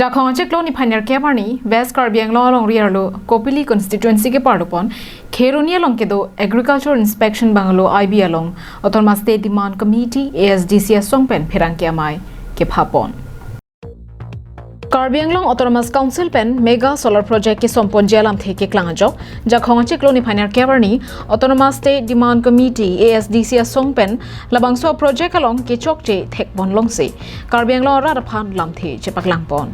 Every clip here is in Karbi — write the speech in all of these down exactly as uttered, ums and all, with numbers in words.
Jakhong achiklo niphai nerkep arni West Karbi Anglong alongri arlo Kopili constituency keparlopon Kheroni along kedo Agriculture Inspection Bungalow I B along Autonomous State Demand Committee, A S D C asong pen pherangke amei kephapon. Karbi Anglong Autonomous Council pen Mega Solar Project kesomponji alamthe keklang ajok Jakhong achiklo niphai nerkep arni Autonomous State Demand Committee, A S D C asong pen labangso project along kechokche thekpon longsi Karbi Anglong arat aphan lamthe chepaklangpon.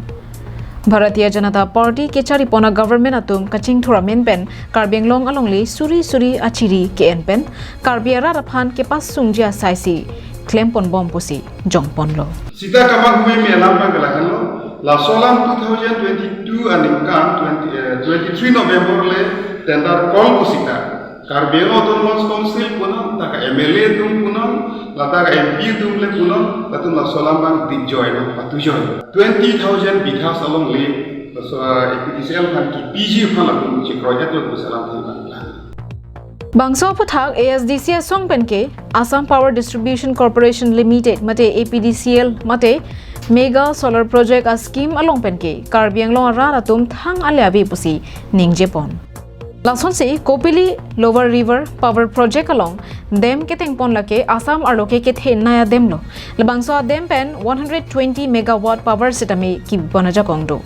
Bharatiya Janata Party kecharipon a-government atum kachingthur amen pen Karbi Anglong alongle suri suri achiri ke-en pen Karbi arat aphan kepasungji asaisi klemponbom pusi jongponlo. Sita kamahume me alam abang ke lahenlo. Laso alam two thousand twenty-two aningkan twenty, eh, twenty-three November le tender call ko sita. Karbi Anglong Autonomous Council punon, ta ka M L A atum punon, lata ka M P atum le punon, latum laso alam abang dip join, patu join. Twenty thousand bighas alongle, laso, eh, A P D C L aphan kepiji aphan latum chekroi-etlo pusi alamthe abang lang. Bangso aphuthak A S D C asong pen ke Assam Power Distribution Corporation Limited mate A P D C L mate Mega Solar Project a-scheme along pen ke Karbi Anglong arat atum thang ale ave pusi ningjepon. Lasonsi Kopili Lower River Power Project along dam ketengpon lake Assam arlo ke kethenei adamlo. Labangso adam pen one hundred twenty megawatt power sitame kepipon ajakong do.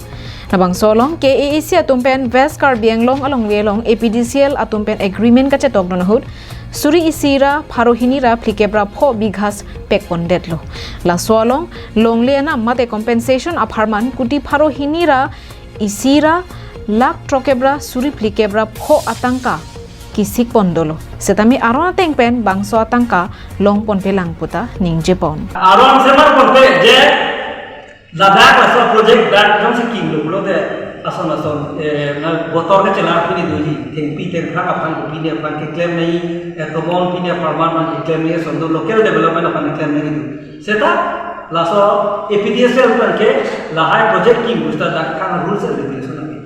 Labangso along K A A C atum pen West Karbi Anglong alongve along A P D C L atum pen agreement kachetokdun ahut suri isi ra pharo hini ra phlikep ra pho bighas pekpondetlo. Laso along longle anam mate compensation apharman kuti pharo hini ra isi ra lakh throkkep ra suri phlikep ra pho atangka kesikpon dolo. Setame aron ateng pen bangso atangka longponpelang puta ningjepon. Aron semar ponpe je ladak laso project dak jongsi kinglo pulote ason ason, eh, na botor kechelar pini doji, thengpi thengphrang aphan kopine aphan keklemnei, eh, tomon pine apharman aphan keklemnei ason do, local development aphan keklemnei do. Seta laso A P D C L pen ke lahai project king pu seta dak thang rules and regulation ave.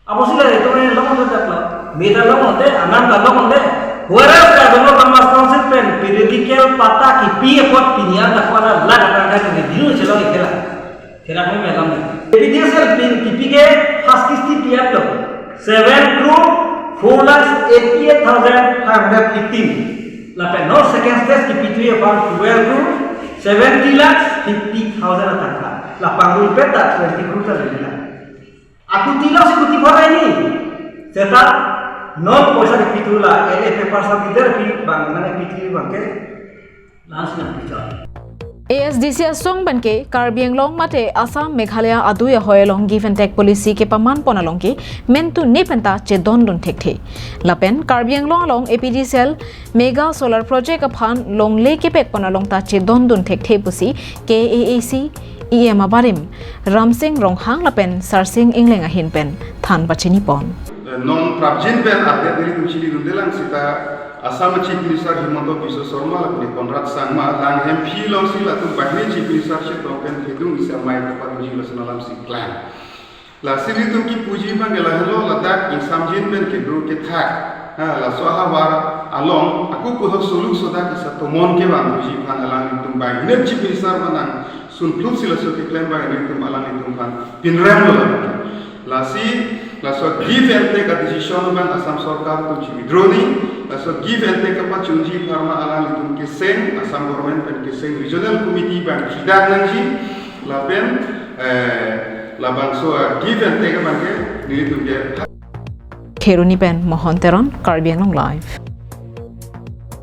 Apotsi la itu yang long untuk dak lo. Meta long untuk, anam ta long untuk. Whereas Karbi Anglong Autonomous Council pen periodical patta kipi apot pini an dak wana lakh atangka ke dinu chelong ikela. Kela kami melam ni. A P D C L pen kipi ke first kisti pi aplo seven crore four lakhs eighty-eight thousand five hundred fifteen. Lapen non second stage kipi tu ya bang twelve crore seventy lakhs fifty thousand atangka. La pangrul peta twenty crore ta lagi la. Aku tilo si kuti phara ini. Seta non poisa kipi tu la, eh, eh, paper sa kider pi bang, mane kipi tu bang ke. Langsung yang bicara. A S D C asong pen ke Karbi Anglong mate Assam, Meghalaya adui ahoi along give and take policy kepamanpon along ke mentu ne penta chedondun thekthe. Lapen Karbi Anglong along A P D C L Mega Solar Project aphan longle kepekpon along ta chedondun thekthe pusi K A A C E M abarim Ramsing Ronghang lapen Sarsing Engleng ahin pen than pachinipon. Non prapjin pen update nelitum chinidunde lang sita Assam Chief Minister Himanta Biswa Sarma lapen Conrad Sangma lang hemphi alongsi latum banghini Chief Minister chetong pen kedung isi amei kepatuji lason alamsi klang. Lasi nelitum kipuji abang ke lahelo ladak ingsamjin pen kedung kethak. Ha, laso ahavar along ako puthot soluk sodak isi atomon kevangji aphan alanglitum banghini Chief Minister manang sunpluk si laso keklem abang nelitum alanglitum aphan pinremlo. Lasi laso give and take a decision abang Assam Sorkar atum chi withdraw ni, laso give and take kapachunji apharman alanglitum keseng, Assam Government pen keseng Regional Committee abang chidak nangji, lapen, eh, labangso, eh, give and take abang ke nelitum ke. Kheroni pen Mohon Teron, Karbi Anglong Live.